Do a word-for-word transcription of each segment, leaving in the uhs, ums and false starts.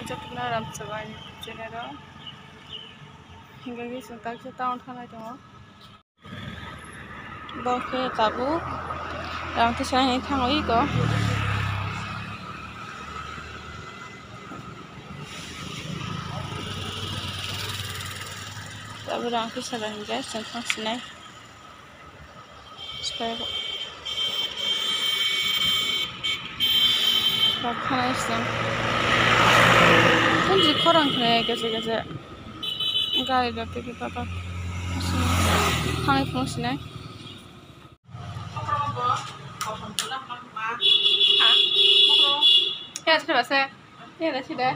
Chakna Ramsabani channel o. Hingke chwng kaisa town thangnai tongo. Bo khe tabuk rang kisa hwnwi thango iko. Tabuk rang kisa rang hwnkhe chwng thang sinai. Rok khanai song. Kunji khorang khe kese kese. Gari rok teke tata. Thangwi phunuk sinai. Khe se ba se. Khe se da.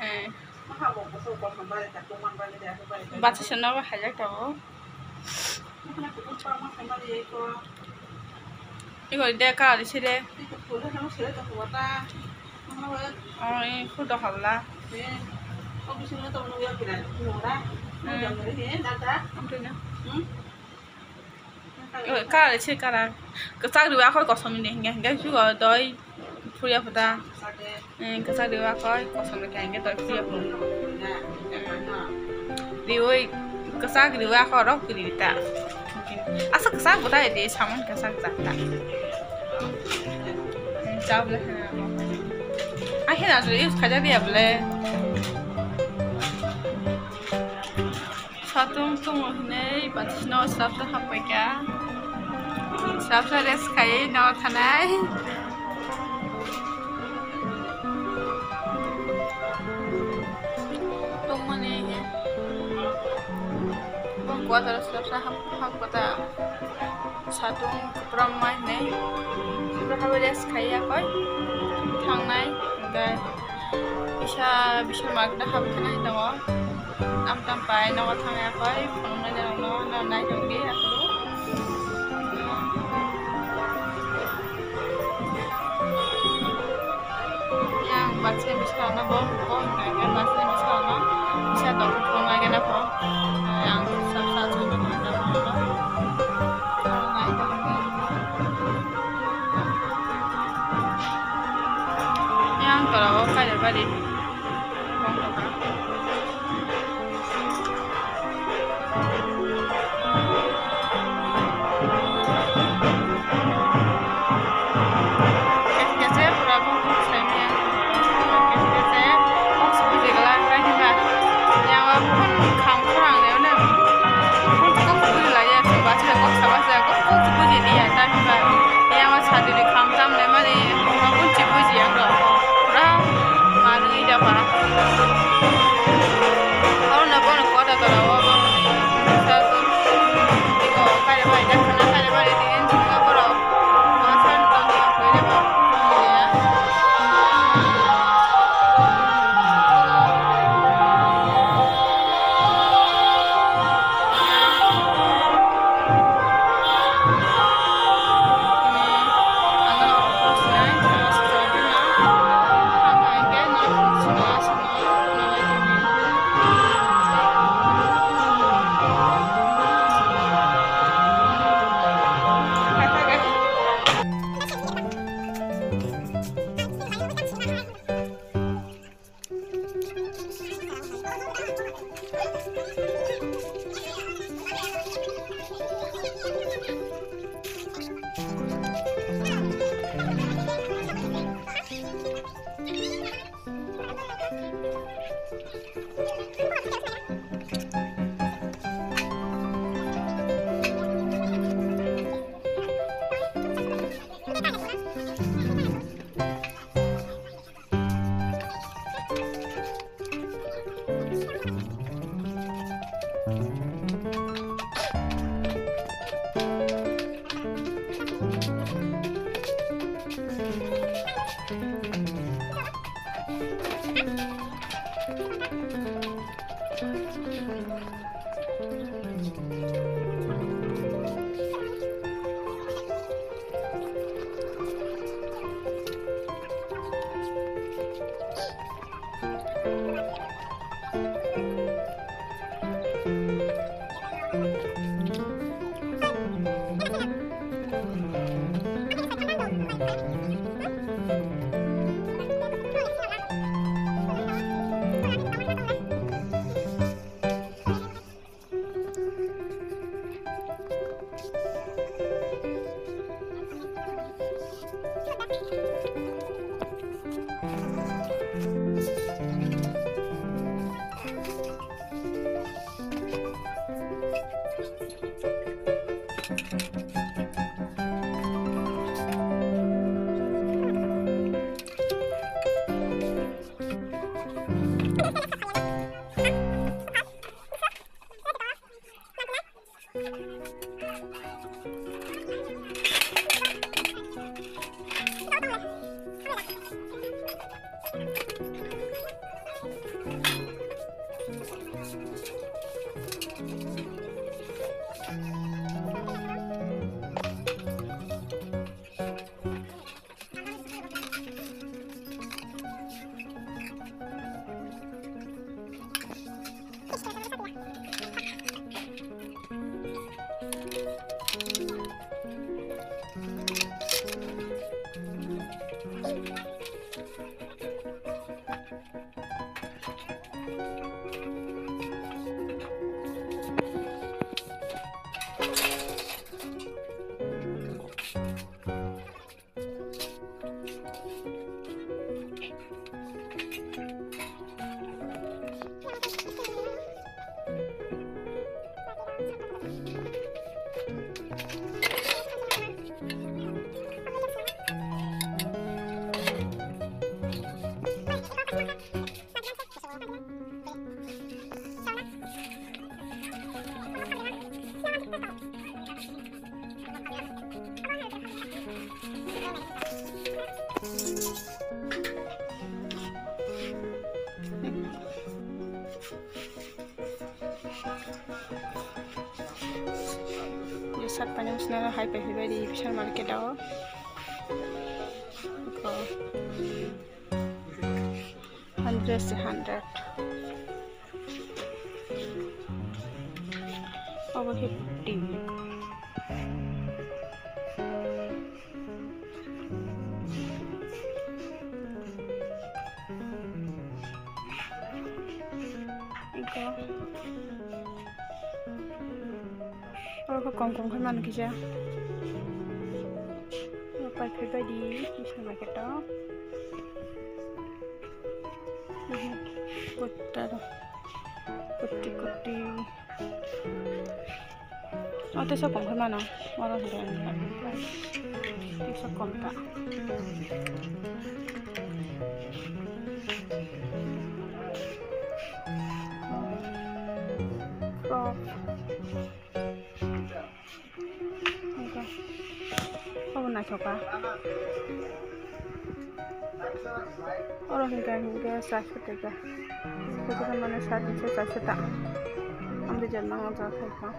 Eh. Bacha se nogo hajak tongo. Iko de ka ri se de. Oi, khudo habla. Hmm. Amtwino. Oi, kara se kara. Kwchak riwi akhoi kosom ni hinga hinga sugo doi. Phuya phuta. Eh, kwchak riwi akhoi, kosom ni khe hingke doi phuya phu. Riwi, kwchak riwi akhoi rok riwi ta. Asa kwchak bo ta edi, samon kwchak jak ta. Eh, chao le hena. Ai hena jodi use khaja dia bole. Satung tungo hinui batisno srapsa happaikha. Srapsa rest khaiwi no thanai. Tungmani bong kwataro srapsa hap-, hapkota. Satung kwpram mai hinui. Srapsa rest khaiya koi thangnai hwnkhe. Kisa bisa magda hap khanai tongo. Tam tam pai nogo thangya koi phunuknai norokno, no naitokdi aphuru. Yang baksa bisa no bo, bo hwnkha khe baksa bisa no bisa dok phunuknai khe na pho. Yang sab sab sab no naitokdi. Yang tola o kaida bari. Pura manwi da ba. Oro no bono kota tora o bo. Iko kare bai da khana kare bai di en chunga borok. Masa no tong ya koi da ba. Hai pai phaibai di Vishal market o. Iko hundred se hundred. Obo fifty. Iko. Oro khe kom kom khe mano kisa. Pai phaibai di Vishal market o. Kutta do. Kutti kutti. O tei sok kom khe mano. Oro hwnkhe ang tei sok kom ta. Frog. Obo naithoka. Oro hwnkhe, hwnkhe charso taka. Kuchuka mane sat hinse charso ta. Ang bijor nang o jaga khaikha.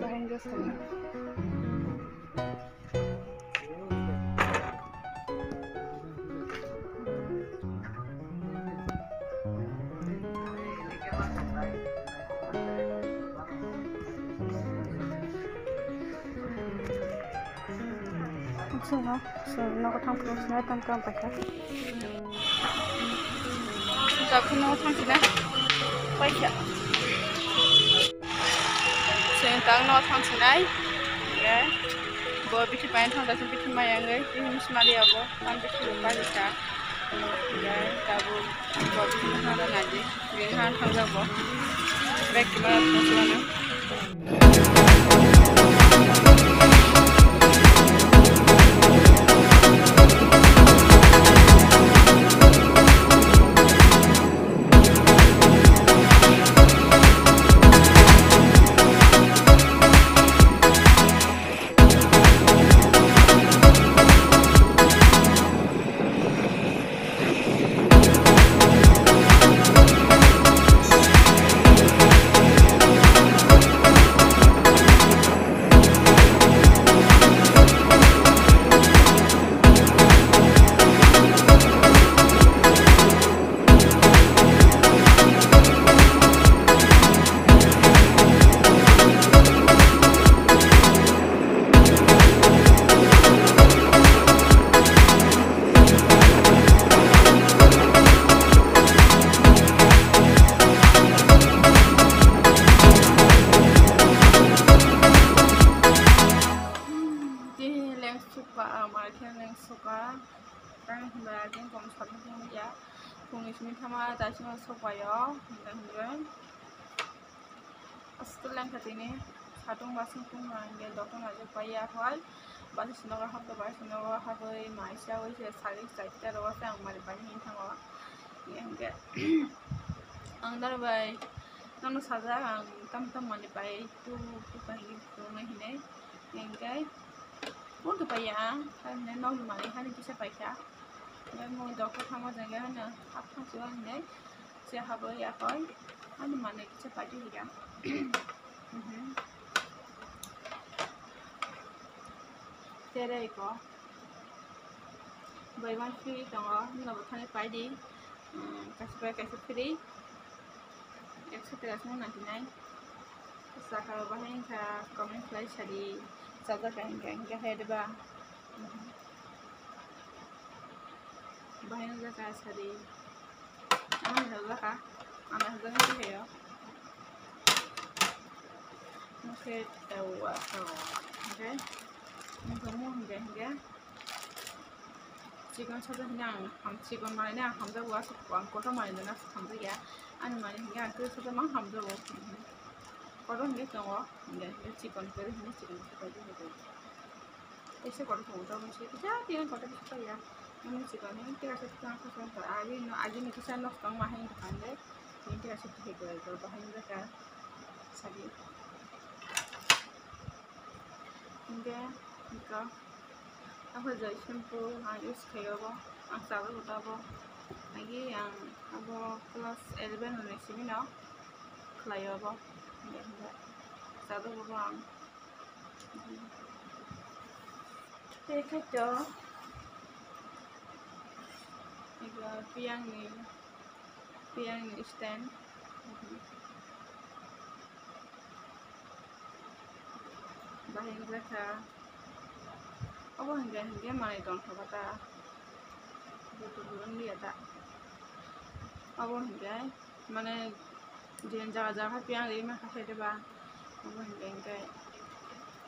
Bahai hwnkhe swnam. Chwngno, chwng nogo thang phuru sinai tang tang paikha. Chwng nogo thang sinai paikha. Chwng tang no thang sinai. Ye. Bo bithi pai thang da bithi mai ang oi. Bithi mis mali abo. Ang bithi bo pai sa. Ye. Tabu bo bithi ma thang da nadi. Ye ha thang da bo. Bek ma thang sinai. Tini leng sukha, ang mai khe leng sukha. Tang hwnba jeng kom sabni thangya. Phungni simi thama jaisima sokbaio, hwnba hwnba. Aswk lengkha tini satung basing tungma hingke doktor naijak pai ya hoi. Basi sinogo hapto basi sinogo haboi mai chawi se sari chaita rogo se ang mari pai hini thango. Hingke ang daro bai nono sajak ang tam tam mani pai tu tu pai hini hinai hingke. Bo to pai ya, haino nokni manwi haino kisa paikha. Hingke mui doktor thangma jengke haino hap thangsigo hinwi se habwi yakoi ani manwi kisa paidi hwnkha. Tere iko bai ma free tongo, nokbo thani paidi, kaisa bai kaisa free. Ekso tera song ninety nine. Saka bahai wngkha comment khlai sadi. Chajak ka hingka hingka hai deba. Bahai wngkha sadi. Ano hojaka. Ano hojaka hingka heyo. Oke, tawa tawa. Oke. Wngkha mo hingka hingka. Chikon sajak hwnwi ang ham, chikon manwi ang hamjago, aswk ang kotor manwi nang aswk hamjakya. Ani manwi hwnwi ang kwrwi sajak mang hamjago. Kotor hwnwi tongo, hwnwi hwnwi chikon kwrwi hwnwi chikon kwrwi hwnwi. Teisa kotor tongo, tabuk se kisa tini kotor kisa ya. Ani chikon hwnwi tei aswk tang kotor tongo. Agini kisa nok tong ma hwnwi tong kha hwnwi. Tini tei aswk twi kwrwi kwrwi bahai wngkha sadi. Hingke, hingke, ako jai shampoo ang use khaio bo. Ang chajago tabuk. Agi ang abo class eleven ni simi no khlaio abo. Chajago bo ang. Tei khaito ego piyang ni, piyang ni stand. Bahai wngkha. Obo hinkhe, hinkhe manwi tongkha ba ta. Butu buron liya ta. Obo hinkhe, mane, je jaga jaga piyang ri ma kha khe de ba. Obo hinkhe, hinkhe.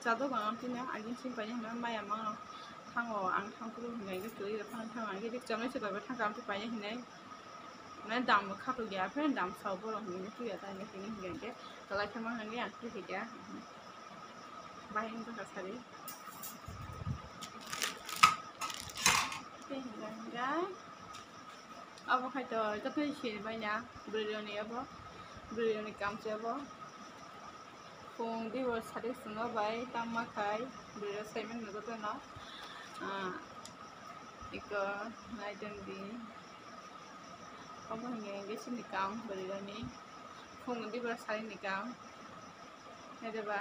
Chado gana tini agin sing paina hinwi maya mano. Thango ang thang kuru hinwi hinkhe twi rok phano thango. Ang rik chamai se bai thang kam paina hinwi. Mane dam bo khato gya, apre dam sao borok hinwi twi ya ta hinwi hinkhe. Kalai khe ma hinwi ang twi khe gya. Bahai wngkha sari. Tei hinkhe, hinkhe. Abo khai to joto sini bai na bwrwi rok ni abo, bwrwi rok ni kam se abo. Phung di bo sari swngo bai tangma khai bwrwi rok sai mano joto no. Ah, eko nai tong di. Obo hinkhe, hinkhe chini kam bwrwi rok ni. Phung di bo sari ni kam. Hai de ba.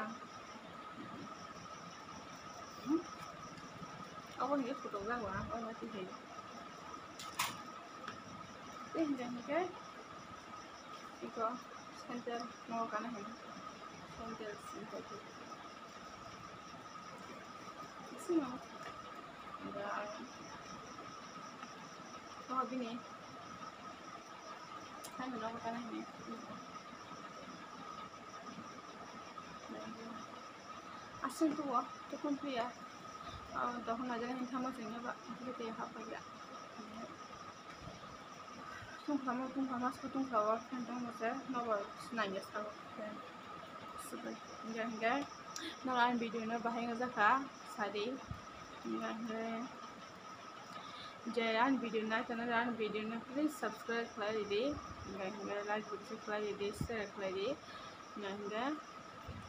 Hmm? Obo hinkhe photo jak ba, obo twi hai. Tei hinkhe hinkhe eko center no kana hai. Center center. Isi no. Enggak. Oh, bini. Hai, mana bukan ini? Asal tuh, wah, tuh pun tuh ya. Ah, tahun aja yang sama sehingga, Pak, itu kita ya apa ya? Tungkha mo, tungkha mas ko tungkha o, fan tong mo se, nobo sinai ya sa o, fan. Sibai, enggak, enggak. Nang ang video no bahai ngajak kha, sadi. Enggak, enggak. Je ani video nai tongna, ani video no please subscribe khlai ridi, hinkhe like bo khlai ridi, share khlai ridi, hinkhe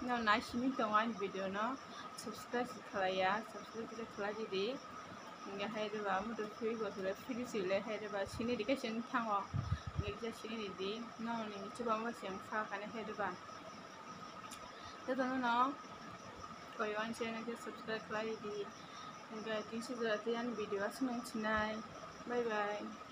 no nai simi tongo ani video no subscribe khlai ya, subscribe khlai ridi, hinkhe hai rwba amo to free bo sile free sile hai rwba sini rikhe sini thango, hinkhe sini ridi, no ni chuba mo se ang sa kane hai rwba. Jotono no koi uansukya subscribe khlai ridi. Hinkhe tini sijora tei ani video aswk nung sinai. Bye bye.